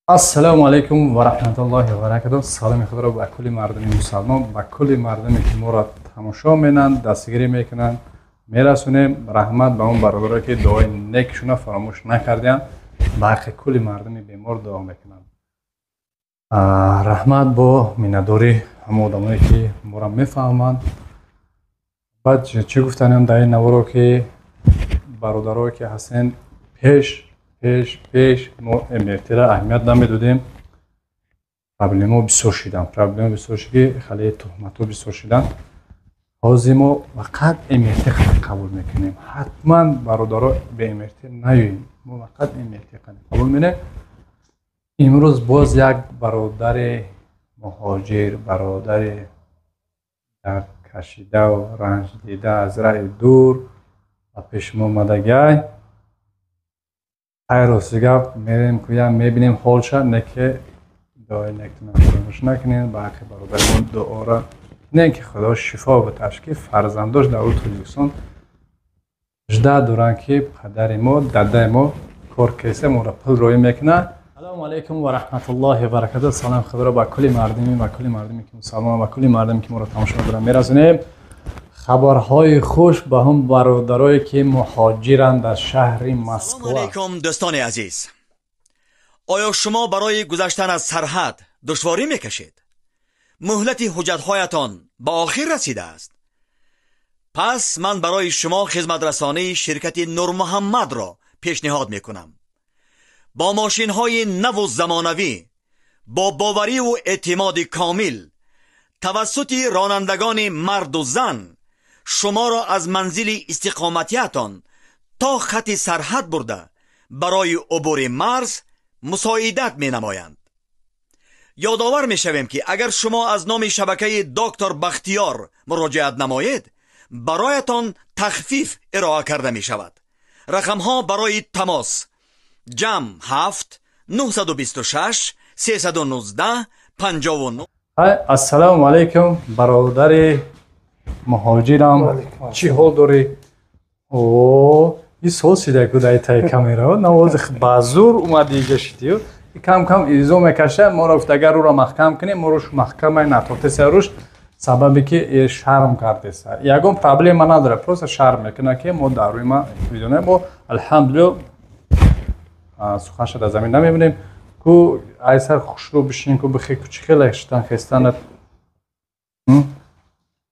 Ассалому алайкум ва раҳматуллоҳи ва баракатуҳ. Саломи худро ба кулли мардуми мусалмон, ба кулли мардуме ки моро тамошо менанд, дастгирӣ мекунанд, мерасонем. Раҳмат ба он бародарое ки дуои некшуна фаромӯш накардианд, ба ҳаққи кулли мардуми бемор дуо мекунанд. Раҳмат бо миннатдорӣ ҳама одамое ки моро мефаҳманд. Баъд чӣ гуфтанем дар ин наворо ки бародарое ки ҳастен, пеш пеш пеш мо МРТ-ра аҳамият намедодем. Проблемаҳо бисёр шиданд, проблема бисёр шид, ки хеле туҳматҳо бисёр шиданд. Ҳозир мо фақат МРТ қабул мекунем. Ҳатман бародаро бе МРТ наёем, мо фақат МРТ қабул менем. Имрӯз боз як бародари муҳоҷир, бародари дардкашидаву ранҷдида аз раҳи дур ба пеши мо омадагиай. Ай рости гап мерем куям, мебинем ҳолша, не ки дуои нектона фаромӯш накунем, ба ҳаққи бародари мо дуора кунем ки Худо шифо биташ, ки фарзандош дар Тоҷикистон жда доранд, ки падари мо, дадаи мо кор кеса, моро пул роӣ мекунад. Ассалому алайкум ва раҳматуллоҳи ва баракатуҳ. Салом худро ба кулли мардуми, ба кулли мардуме ки мусалмон, ба кулли мардуме ки моро тамошо доранд мерасонем. Хабарҳои хуш ба ҳам бародарое ки муҳоҷиранд дар шаҳри Москва. Ассалому алайкум дӯстони азиз. Оё шумо барои гузаштан аз сарҳад душворӣ мекашед? Муҳлати ҳуҷҷатҳоятон ба охир расидааст? Пас ман барои шумо хизматрасонии ширкати Нурмуҳаммадро пешниҳод мекунам. Бо мошинҳои наву замонавӣ, бо бовариву эътимоди комил, тавассути ронандагони марду зан шуморо аз манзили истиқоматиятон то хати сарҳад бурда барои убури марз мусоидат менамоянд. Ёдовар мешавем, ки агар шумо аз номи шабакаи доктор Бахтиёр муроҷиат намоед, бароятон тахфиф ироа карда мешавад. Рақамҳо барои тамос: ҷамъ 7 926 319 59. Ассалому алайкум бародари муҳоҷирам, чӣ ҳол дорӣ? О, ин сол шида ку дар таи камера навози ба зур омади иҷа шидию кам кам изо мекаша. Моро гуфт, агар ӯро маҳкам кунем, моро маҳкамай натотеса руш, сабабе ки шарм кардеса. Ягон проблема надорад, просто шарм мекунад, ки мо дар рӯи ма видео. Мо алҳамдулилло суханша дар замин намебинем. Ку айсар хушрӯ бишин, ку бихе, ку чӣ хеле шитан хестанат.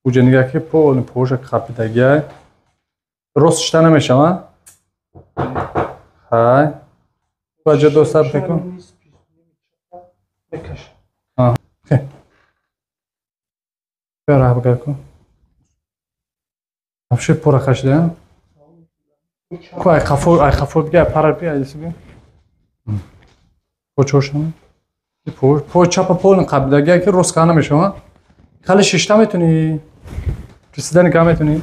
Уҷа нигаҳ ки пол поша қапидагиай, рост шита намешава. Хай баҷа достар бикун. Раҳбагар ку вообще пора кашида ку. Ай қафо, ай қафо бига, пара би, ай би почошам по чапа полн қапидагиай, ки рост кана намешава. Хеле шишта метунӣ, рисидани ка метунӣ?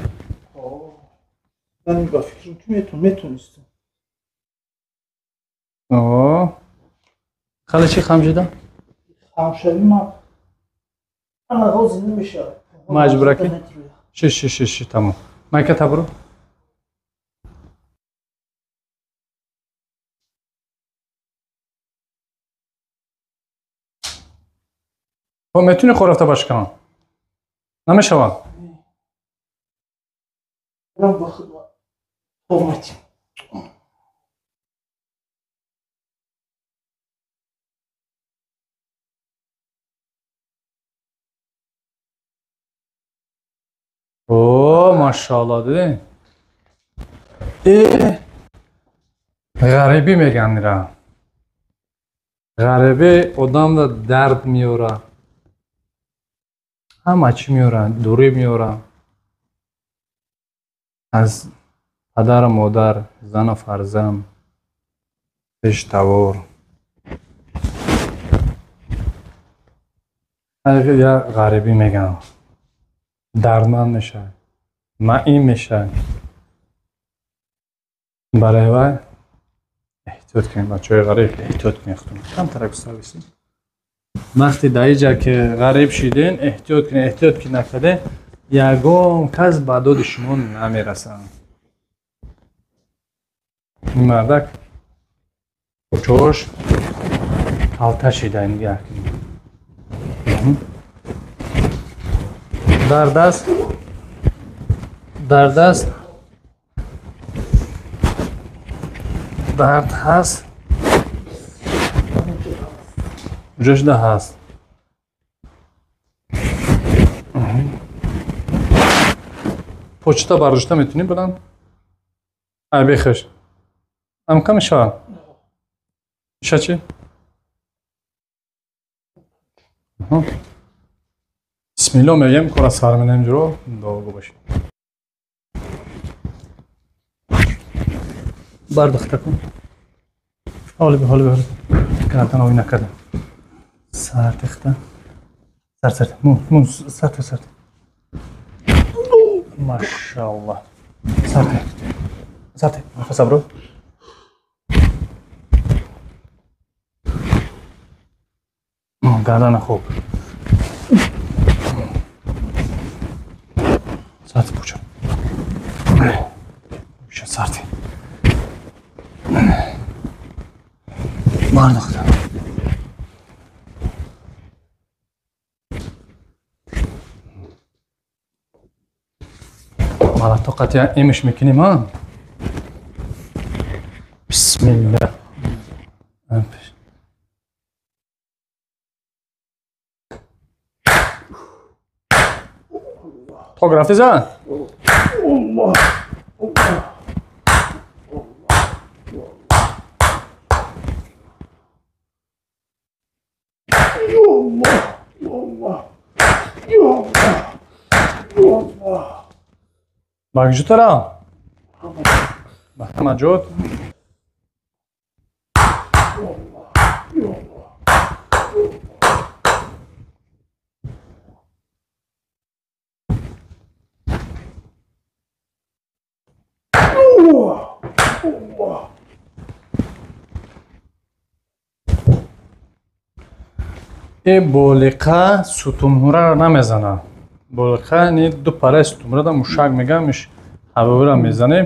Ба фикрам ки метонистам. Хеле чӣ хам шида? Хамшавӣ ма ҳозир намешавад. Маҷбура ки шиш шиш шиш шиш, тамом, майка табру. Метунӣ хор рафта ба шикамам намешавад? О, машоалло, дидӣ? Э, ғарибӣ меган ира. Ғарибӣ одамда дард меёра, ҳама чӣ меёра, дурӣ меёра аз падару модар, зану фарзанд, хештавор. Я ғарибӣ меган, дардманд мешавад, маъин мешавад. Барои вай эҳтиёт кунед, бачаҳои ғариб, эҳтиёт кунед худтон. Камтарак сависӣ вақте дар иҷа ки ғариб шиден, эҳтиёт кунед. Эҳтиёт ки накарде, ягон кас ба доди шумо намерасад. Ин мардак почош Халта шида нигоҳ кунед. Дард аст? Дард аст? Дард ҳаст? Куҷо шуда ҳаст? Почта бардошта метунӣ баланд? Ай бехӯш. Амка мешавад? Иша чӣ? Бисмилло мегӯем, кора сар менем ҷуро, дуогӯ бошед. Бардохта кун. Ҳоли бе, ҳоли бе, ҳоли бе. Гардан ови накардам. Сар техта. Сар, сар. Му, му, сар, сар. Машаллах. Сар те. Сар те. Нафас абро. Гардана хуб. Сарти пуча. Пуча сарти. Бардохта. Мала тоқати эмиш мекунем, а? Бисмилла. Ток рафти зан? Аллоҳ. Ба куҷо тара? Ба ҳама ҷо. Э болиқа сутунмураро намезанад. Болиқа ни ду параи сутунмурада мушак мегӯям, иш ҳавоиро мезанем,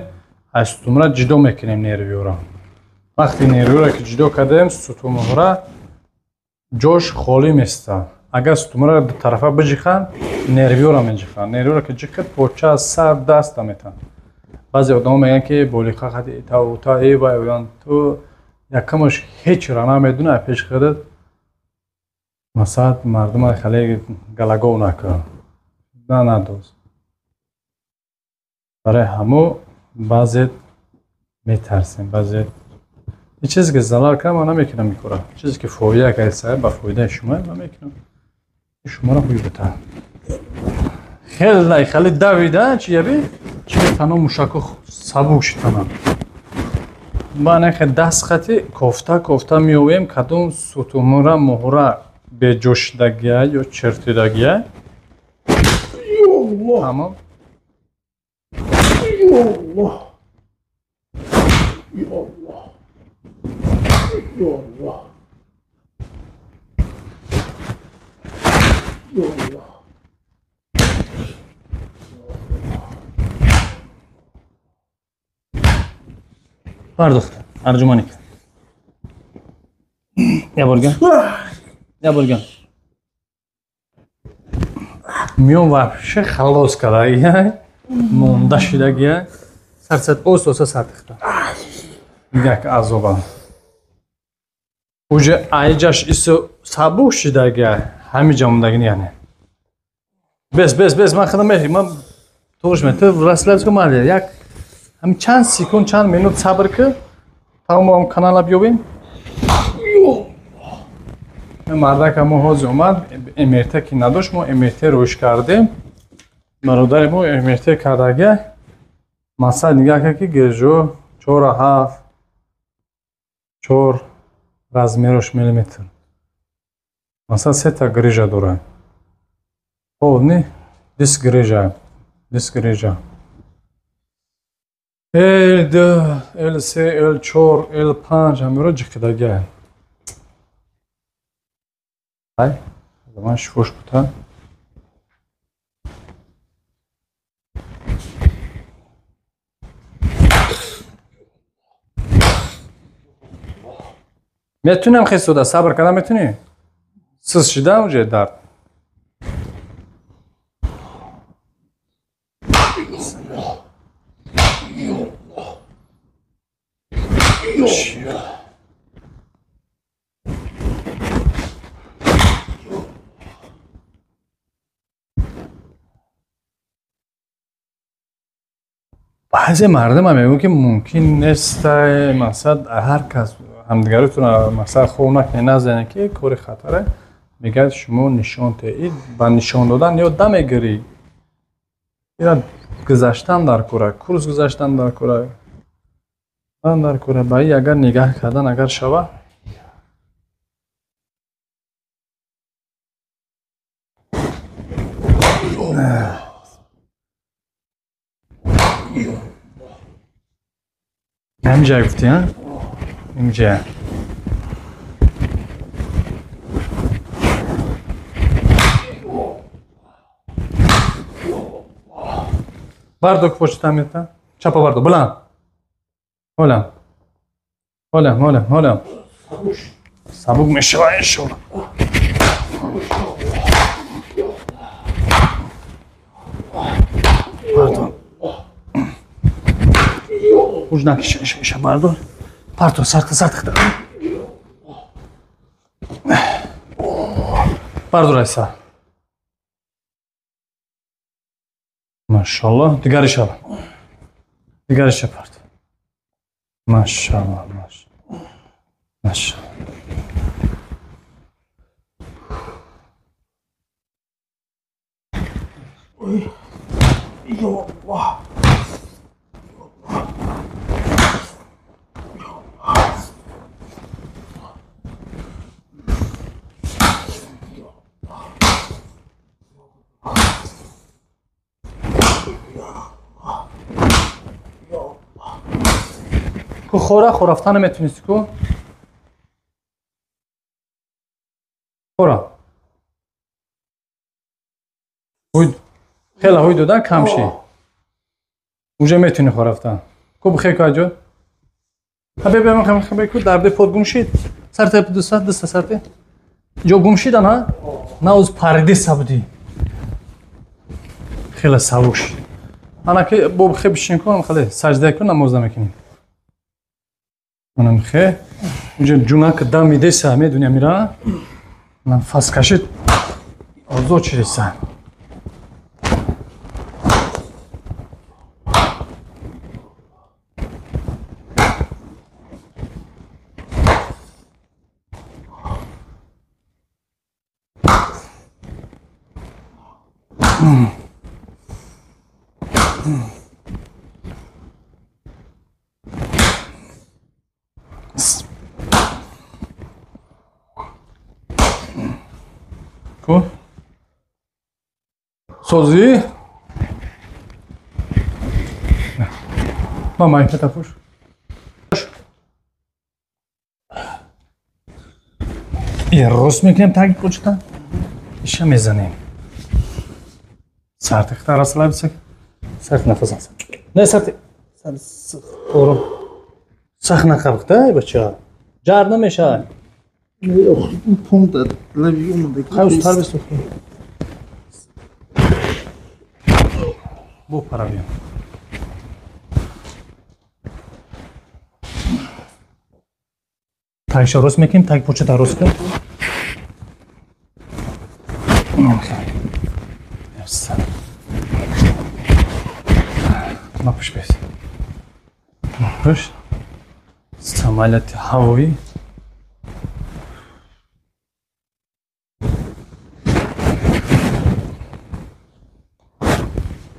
аз сутунмура ҷудо мекунем нервиёро. Вақте нервиёро ки ҷудо кардем, сутунмура ҷош холӣ места. Агар сутунмураро ду тарафа биҷиханд, нервиёро меҷиханд. Нервиёро ки ҷихад, поча, сар, даста метанд. Баъзе одамо мегӯянд ки болиқа хати та э вай оянд. Ту якамаш ҳечро намедуна, пеш худат масалан мардума хеле галагов накун. На, на, дӯст. Барои ҳамо баъзе метарсем, баъзе ин чизе ки залал кунам, ман намекунам ин кора. Чизе ки фоида кардса, ба фоидаи шумо ман мекунам. Шуморо ҳуй бита. Хеле хеле давида, чи яби? Чи тано мушако сабук шитана. Ба нахе даст хати кофта кофта меовем, кадом сутунмура муҳра беҷошидагия ё чертидагия. Тамом. Бардохта, арҷуманик. Я борган. Я борган. Миён вообще халос кардагия, монда шидагия. Сарсад ост-оста сар тихта. Як азоба. Уже айҷаш исо сабук шидагия, ҳамиҷа мондагини яъне. Бес, бес, бес, ман худам мехи, ман тош ме, ту расслаб кун, ман як ҳам чанд секунд, чанд минут сабр кун, то мо ҳам канала биёбем. Мардака мо ҳозир омад, МРТ ки надошт, мо МРТ рӯш кардем. Бародари мо МРТ кардагия. Масалан нигоҳ кард ки гиржо 4.7, 4 размерош миллиметр. Масалан сета грижа дорад. Полни диск грижа, диск грижа. L2, L3, L4, L5 ҳамеро ҷиқидагия. Ай, заман шифош бута. Метунам хесуда сабр карда метунӣ? Сиз шида уже дард. Баъзе мардум ҳам мегӯянд, ки мумкин нест, мақсад ҳар кас ҳамдигаритонро мақсад хоб накунед, назанед, ки кори хатаре. Мегӯяд шумо нишон теед, ба нишон додан ёд намегирӣ. Ира гузаштан дар кора, курс гузаштан дар кора, дар кора. Ба ин агар нигаҳ кардан агар шава, ҳаминҷа гуфтӣ, а? Инҷа. Бардо ки почта мета. Чапа бардо, буланд. Ҳолам. Ҳолам, ҳолам, ҳолам. Сабук мешава иншоалло. Бардо. Уж накиш, иша бардор. Парто, сарта, сарта. Бардор айса. Машаллоҳ, дигариша. Дигариша парто. Машаллоҳ, машаллоҳ. Машаллоҳ. Ой. Ё Аллоҳ. Ку хора хорафта наметунисти ку? Хора. Хела ҳуй додан кам ши. Уже метуни хорафтан. Ку бихе ку аҷо? Ха бе бе ман хе ку дарди под гум шид. Сарте дуста дуста сарте. Ҷо гум шидан ҳа? На уз париди сабди. Хела сабук шид. Ана ки бо бихе бишин ку, хеле саҷда ку намоз намекунем. Манам хе. Уже ҷунак дам медеса, медуни амира. Нафас кашид. Озод шидеса. Ку? Созӣ? Ма майката пӯш. Е рост мекунем таги почта. Иша мезанем. Сартихта расслабиться. Сарт нафас аса. Не сарти. Сар ором. Сах нақабхта, бача. Ҷар намешавад. Пункт лаби омада. Хай устар бисохи. Бо паравиям. Тагиша рост мекунем, таги почата рост кун. Напуш бес. Напуш. Самолети ҳавоӣ.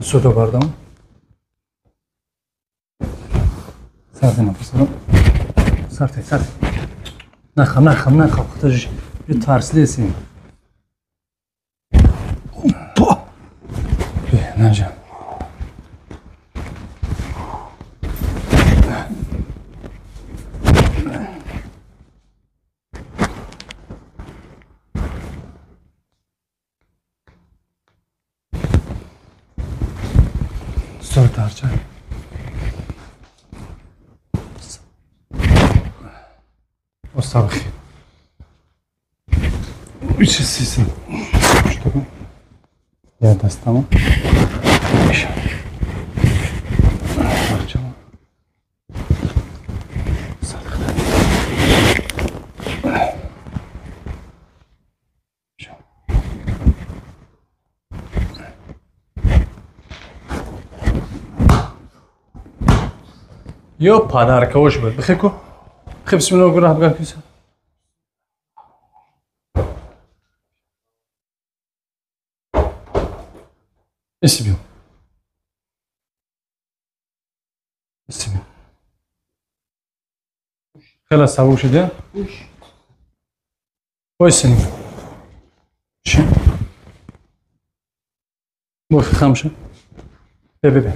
Судо бардам. Сарти нафас. Сарти, сарти. Нахам, нахам, нахам. Худаш тарслесим. Опа! Наҷа. Дарча. Сабхи. Ичи. Что? Я достану. Ё подаркаош буд. Бихе ку. Бихе бисмиллоҳ гунаҳ бигар киса. Иси биё. Иси биё. Хеле сабук шуд, я? Ойсин. Чи? Бохи хамша. Бе, бе, бе.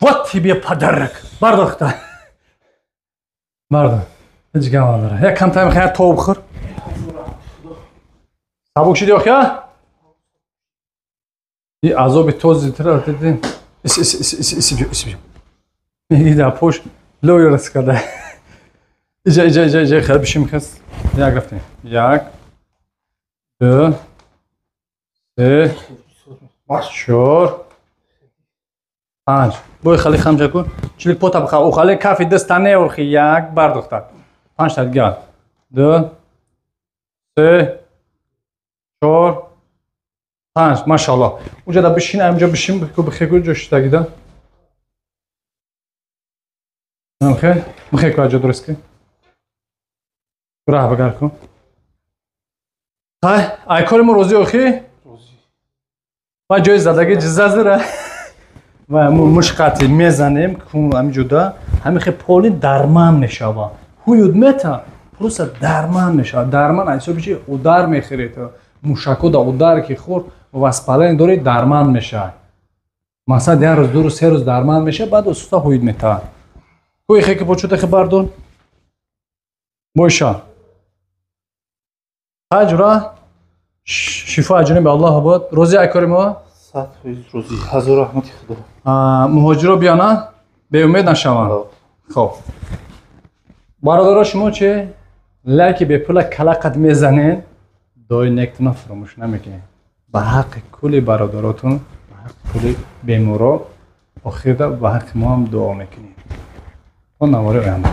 Вот тебе подарок. Бардохта. Бардо. Ҳеҷ гап надора. Як камтар мехоҳӣ тоб бихӯр. Сабук шуди охи, а? И азоби този тира дидин. Ис ис ис ис ис биё, ис биё. И да пош лой раскада. Иҷа иҷа иҷа иҷа хел бишим хес. Як рафтем. Як, ду, се, чор, панҷ. Бой хали хамча кун. Чилик пота бха. О хали кафи даста неорхи як бардохта. Панҷ та дигар. Ду, се, чор, панҷ. Машааллоҳ. Унҷа да бишин, амҷа бишин, ку бихе ку ҷо шитагида. Намхе? Бихе ку аҷо дуруст ки. Раҳ багар ку. Ҳай, ай кори мо розӣ охи? Розӣ. Ва ҷои задаги ҷиза зира. Ва мо мушқати мезанем, ку ҳамиҷода, ҳамихе поли дарман мешава. Ҳуюд мета, просто дарман мешава. Дарман аз ҳисоби чи удар мехӯред. Мушако да удар ки хӯрд, воспаление дори дарман мешавад. Масалан, як рӯз, ду рӯз, се рӯз дарман мешавад, баъд осуста ҳуюд метавад. Ку ихе ки почутахе бардор. Бойша. Ҳаҷра шифо аз ҷониби Аллоҳ бод. Розӣ ай кори мо? 100% розӣ. Ҳазор раҳмати Худо. Муҳоҷиро биёна, беумед нашаванд. Хоб. Бародаро, шумо чи? Лайки бепула калақат мезанед, дуои нектона фаромӯш намекунед. Ба ҳаққи кулли бародаротон, ба ҳаққи кулли беморо, охирда ба ҳаққи мо ҳам дуо мекунед. То навори оянда.